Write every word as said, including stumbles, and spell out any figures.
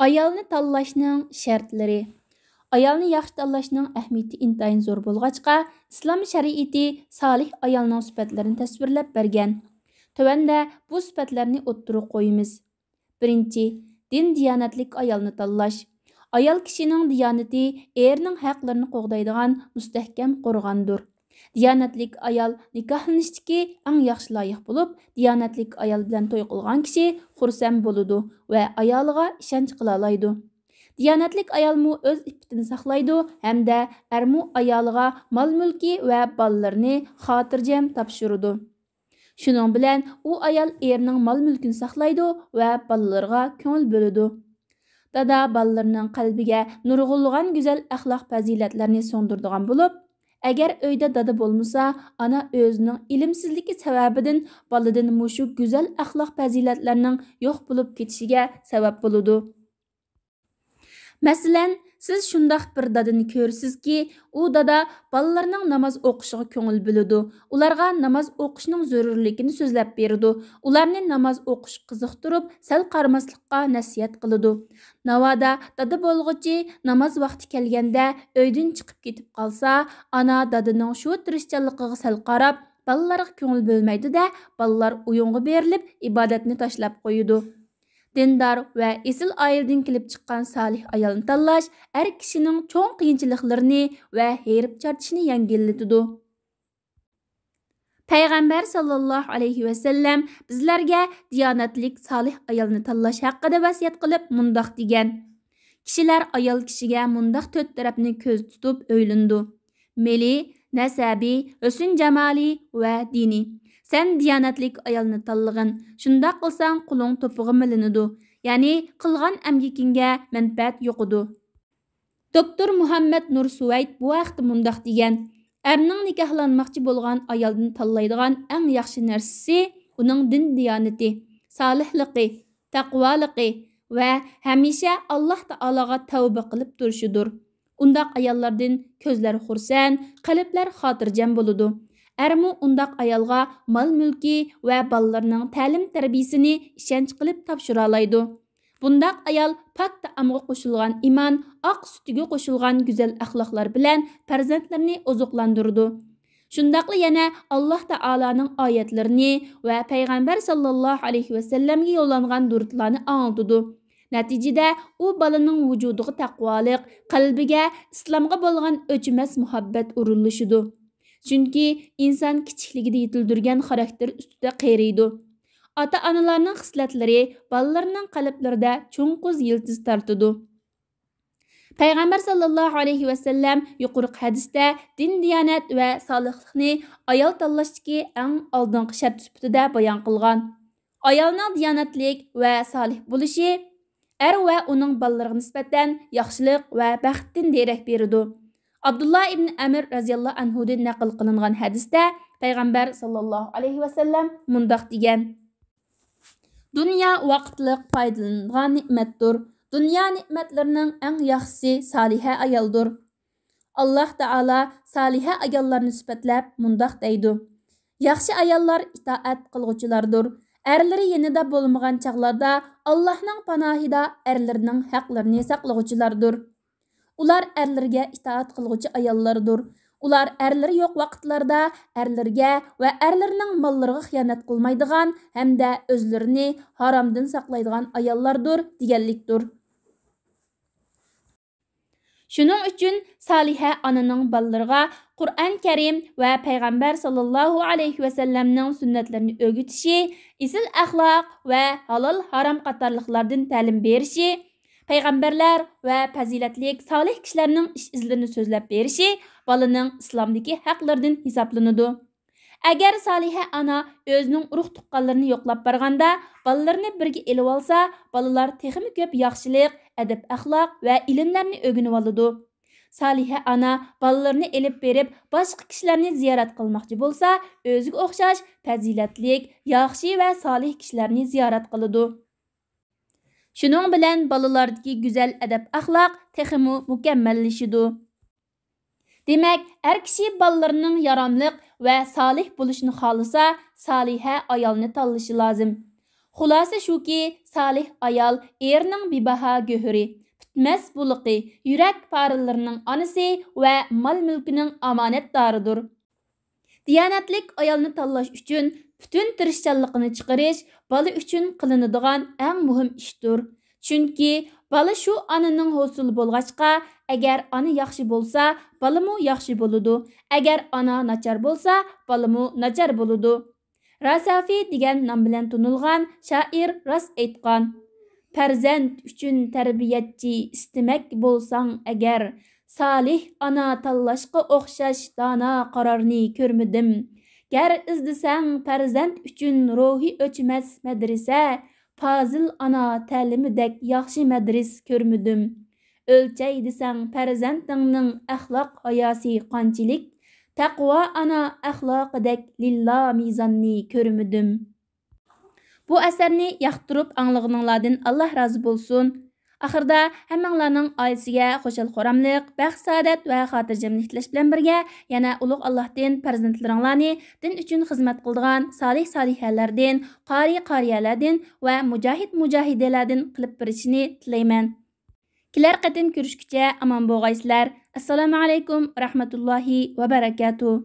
ئايالنى تاللاشنىڭ شەرتلىرى. ئايالنى ياخشى تاللاشنىڭ ئەھمىيىتى ئىنتايىن زور بولغاچقا، ئىسلام شەرىئىتى سالىھ ئايالنىڭ سۈپەتلىرىنى تەسۋىرلەپ بەرگەن. تۆۋەندە بۇ سۈپەتلەرنى ئوتتۇرىغا قويىمىز. بىرىنچى، دىن دىيانەتلىك ئايالنى تاللاش. ئايال كىشىنىڭ دىيانىتى ئېرىنىڭ ھەقلىرىنى قوغدايدىغان مۇستەھكەم قورغاندۇر. دىيانەتلىك ئايال نىكاھلىنىشتىكى ئەڭ ياخشى لايىق بولۇپ، دىيانەتلىك ئايال بىلەن توي قىلغان كىشى خۇرسەن بولىدۇ ۋە ئايالىغا ئىشەنچ قىلالايدۇ. دىيانەتلىك ئايالمۇ ئۆز ئىپپىتىنى ساقلايدۇ ھەمدە ئەرمۇ ئايالىغا مال-مۈلكى ۋە بالىلىرىنى خاتىرجەم تاپشۇرىدۇ. شۇنىڭ بىلەن ئۇ ئايال ئېرىنىڭ مال-مۈلكىنى ساقلايدۇ ۋە بالىلىرىغا كۆڭۈل بۆلىدۇ. دادا بالىلىرىنىڭ قەلبىگە نۇرغۇنلىغان گۈزەل ئەخلاق پەزىلەتلەرنى سىڭدۈرىدىغان بولۇپ، ئەگەر ئۆيدە دادا بولمىسا، ئانا ئۆزىنىڭ ئىلىمسىزلىكى سەۋەبىدىن بالىدىن مۇشۇ گۈزەل ئەخلاق پەزىلەتلەرنىڭ يوق بولۇپ كېتىشىگە سەۋەب بولىدۇ. مەسىلەن، سىز شۇنداق بىر دادىنى كۆرىسىزكى، ئۇ دادا بالىلىرىنىڭ ناماز ئوقۇشىغا كۆڭۈل بۆلىدۇ، ئۇلارغا ناماز ئوقۇشنىڭ زۆرۈرلۈكىنى سۆزلەپ بېرىدۇ، ئۇلارنى ناماز ئوقۇشقا قىزىقتۇرۇپ، سەل قارىماسلىققا نەسىھەت قىلىدۇ. ناۋادا دادا بولغۇچى ناماز ۋاقتى كەلگەندە ئۆيدىن چىقىپ كېتىپ قالسا، ئانا دادىنىڭ شۇ تىرىشچانلىقىغا سەل قاراپ، بالىلارغا كۆڭۈل بۆلمەيدۇ-دە، بالىلار ئويۇنغا بېرىلىپ، ئىبادەتنى تاشلاپ قويىدۇ. دىندار ۋە ئېسىل ئائىلىدىن كېلىپ چىققان سالىھ ئايالنى تاللاش ئەر كىشىنىڭ چوڭ قىيىنچىلىقلىرىنى ۋە ھېرىپ-چارچىشىنى يەڭگىللىتىدۇ. پەيغەمبەر ساللاللاھۇ ئەلەيھى ۋەسەللەم بىزلەرگە دىيانەتلىك سالىھ ئايالنى تاللاش ھەققىدە ۋەسىيەت قىلىپ مۇنداق دېگەن: كىشىلەر ئايال كىشىگە مۇنداق تۆت تەرەپنى كۆزدە تۇتۇپ ئۆيلىنىدۇ: مېلى، نەسەبى، ھۆسن-جامالى ۋە دىنى. سەن دىيانەتلىك ئايالنى تاللىغىن، شۇنداق قىلساڭ قولۇڭ توپىغا مىلىنىدۇ، يەنى قىلغان ئەمگىكىڭگە مەنپەئەت يۇقىدۇ. دوكتور مۇھەممەد نۇر سۇۋەيد بۇ ھەقتە مۇنداق دېگەن: ئەرنىڭ نىكاھلانماقچى بولغان ئايالدىن تاللايدىغان ئەڭ ياخشى نەرسىسى ئۇنىڭ دىن دىيانىتى، سالىھلىقى، تەقۋالىقى ۋە ھەمىشە ئاللاھ تائالاغا تەۋبە قىلىپ تۇرۇشىدۇر. ئۇنداق ئاياللاردىن كۆزلەر خۇرسەن، قەلبلەر خاتىرجەم بولىدۇ. ئەرمۇ ئۇنداق ئايالغا مال-مۈلكى ۋە بالىلىرىنىڭ تەلىم-تەربىيىسىنى ئىشەنچ قىلىپ تاپشۇرالايدۇ. بۇنداق ئايال پاك تائامغا قوشۇلغان ئىمان، ئاق سۈتىگە قوشۇلغان گۈزەل ئەخلاقلار بىلەن پەرزەنتلىرىنى ئوزۇقلاندۇرىدۇ. شۇنداقلا يەنە ئاللاھ تائالانىڭ ئايەتلىرىنى ۋە پەيغەمبەر ساللاللاھۇ ئەلەيھى ۋەسەللەمگە يوللانغان دۇرۇتلارنى ئاڭلىتىدۇ. نەتىجىدە ئۇ بالىنىڭ ۋۇجۇدىغا تەقۋالىق، قەلبىگە ئىسلامغا بولغان ئۆچمەس مۇھەببەت ئورۇنلىشىدۇ. چۈنكى ئىنسان كىچىكلىكىدە يېتىلدۈرگەن خاراكتېر ئۈستىدە قېرىيدۇ. ئاتا-ئانىلارنىڭ خىسلەتلىرى بالىلىرىنىڭ قەلبلىرىدە چوڭقۇر يىلتىز تارتىدۇ. پەيغەمبەر ساللاللاھۇ ئەلەيھى ۋەسەللەم يۇقىرىقى ھەدىستە دىن-دىيانەت ۋە سالىھلىقنى ئايال تاللاشتىكى ئەڭ ئالدىنقى شەرت سۈپىتىدە بايان قىلغان. ئايالنىڭ دىيانەتلىك ۋە سالىھ بولۇشى ئەر ۋە ئۇنىڭ بالىلىرىغا نىسبەتەن ياخشىلىق ۋە بەختتىن دېرەك بېرىدۇ. ئابدۇللا ئىبن ئەمىر رەزىياللاھۇ ئەنھۇدىن نەقىل قىلىنغان ھەدىستە پەيغەمبەر ساللاللاھۇ ئەلەيھى ۋەسەللەم مۇنداق دېگەن: دۇنيا ۋاقىتلىق پايدىلىنىدىغان نېمەتتۇر. دۇنيا نېمەتلىرىنىڭ ئەڭ ياخشىسى سالىھە ئايالدۇر. ئاللاھ تائالا سالىھە ئاياللارنى سۈپەتلەپ مۇنداق دەيدۇ: ياخشى ئاياللار ئىتائەت قىلغۇچىلاردۇر. ئەرلىرى يېنىدا بولمىغان چاغلاردا ئاللاھنىڭ پاناھىدا ئەرلىرىنىڭ ھەقلىرىنى ساقلىغۇچىلاردۇر. ئۇلار ئەرلىرىگە ئىتائەت قىلغۇچى ئاياللاردۇر. ئۇلار ئەرلىرى يوق ۋاقىتلاردا ئەرلىرىگە ۋە ئەرلىرىنىڭ ماللىرىغا خىيانەت قىلمايدىغان ھەمدە ئۆزلىرىنى ھارامدىن ساقلايدىغان ئاياللاردۇر دېگەنلىكتۇر. شۇنىڭ ئۈچۈن سالىھە ئانىنىڭ بالىلىرىغا قۇرئان كەرىم ۋە پەيغەمبەر ساللاللاھۇ ئەلەيھى ۋەسەللەمنىڭ سۈننەتلىرىنى ئۆگىتىشى، ئېسىل ئەخلاق ۋە ھالال ھارام قاتارلىقلاردىن تەلىم بېرىشى، پەيغەمبەرلەر ۋە پەزىلەتلىك سالىھ كىشىلەرنىڭ ئىش ئىزلىرىنى سۆزلەپ بېرىشى بالىنىڭ ئىسلامدىكى ھەقلىرىدىن ھېسابلىنىدۇ. ئەگەر سالىھە ئانا ئۆزىنىڭ ئۇرۇق-تۇغقانلىرىنى يوقلاپ بارغاندا، بالىلىرىنى بىرگە ئېلىۋالسا، بالىلار تېخىمۇ كۆپ ياخشىلىق، ئەدەپ-ئەخلاق ۋە ئىلىملەرنى ئۆگىنىۋالىدۇ. سالىھە ئانا بالىلىرىنى ئېلىپ بېرىپ، باشقا كىشىلەرنى زىيارەت قىلماقچى بولسا، ئۆزىگە ئوخشاش پەزىلەتلىك، ياخشى ۋە سالىھ كىشىلەرنى زىيارەت قىلىدۇ. شۇنىڭ بىلەن بالىلاردىكى گۈزەل ئەدەپ-ئەخلاق تېخىمۇ مۇكەممەللىشىدۇ. دېمەك، ئەر كىشى بالىلىرىنىڭ ياراملىق ۋە سالىھ بولۇشىنى خالىسا، سالىھە ئايالنى تاللىشى لازىم. خۇلاسە شۇكى، سالىھ ئايال ئېرىنىڭ بىباھا گۆھىرى، پۈتمەس بۇلىقى، يۈرەك پارىلىرىنىڭ ئانىسى ۋە مال-مۈلكىنىڭ ئامانەتدارىدۇر. دىيانەتلىك ئايالنى تاللاش ئۈچۈن پۈتۈن تىرىشچانلىقىنى چىقىرىش بالا ئۈچۈن قىلىنىدىغان ئەڭ مۇھىم ئىشتۇر. چۈنكى بالا شۇ ئانىنىڭ ھوسۇلى بولغاچقا، ئەگەر ئانا ياخشى بولسا، بالىمۇ ياخشى بولىدۇ. ئەگەر ئانا ناچار بولسا، بالىمۇ ناچار بولىدۇ. راسافى دېگەن نام بىلەن تونۇلغان شائىر راست ئېيتقان: پەرزەنت ئۈچۈن تەربىيەتچى ئىستىمەك بولساڭ ئەگەر، سالىھ ئانا تاللاشقا ئوخشاش دانا قارارنى كۆرمىدىم. گەر ئىزدىسەڭ پەرزەنت ئۈچۈن روھى ئۆچمەس مەدرىسە، پازىل ئانا تەلىمىدەك ياخشى مەدرىس كۆرمىدىم. ئۆلچەي دېسەڭ پەرزەنتىڭنىڭ ئەخلاق ھاياسى قانچىلىك، تەقۋا ئانا ئەخلاقىدەك لىللا مىزاننى كۆرمىدىم. بۇ ئەسەرنى ياقتۇرۇپ ئاڭلىغىنىڭلاردىن ئاللا رازى بولسۇن. ئاخىرىدا ھەممىڭلارنىڭ ئائىلىسىگە خۇشال-خۇراملىق، بەخت-سائادەت ۋە خاتىرجەملىك تىلەش بىلەن بىرگە، يەنە ئۇلۇغ ئاللاھتىن پەرزەنتلىرىڭلارنى دىن ئۈچۈن خىزمەت قىلىدىغان سالىھ-سالىھەلەردىن، قارى-قارىيەلەردىن ۋە مۇجاھىد-مۇجاھىدەلەردىن قىلىپ بېرىشىنى تىلەيمەن. كېلەر قېتىم كۆرۈشكىچە ئامان بولغايسىلەر. ئەسسالامۇ ئەلەيكۇم ۋە رەھمەتۇللاھى ۋە بەرەكاتۇھ.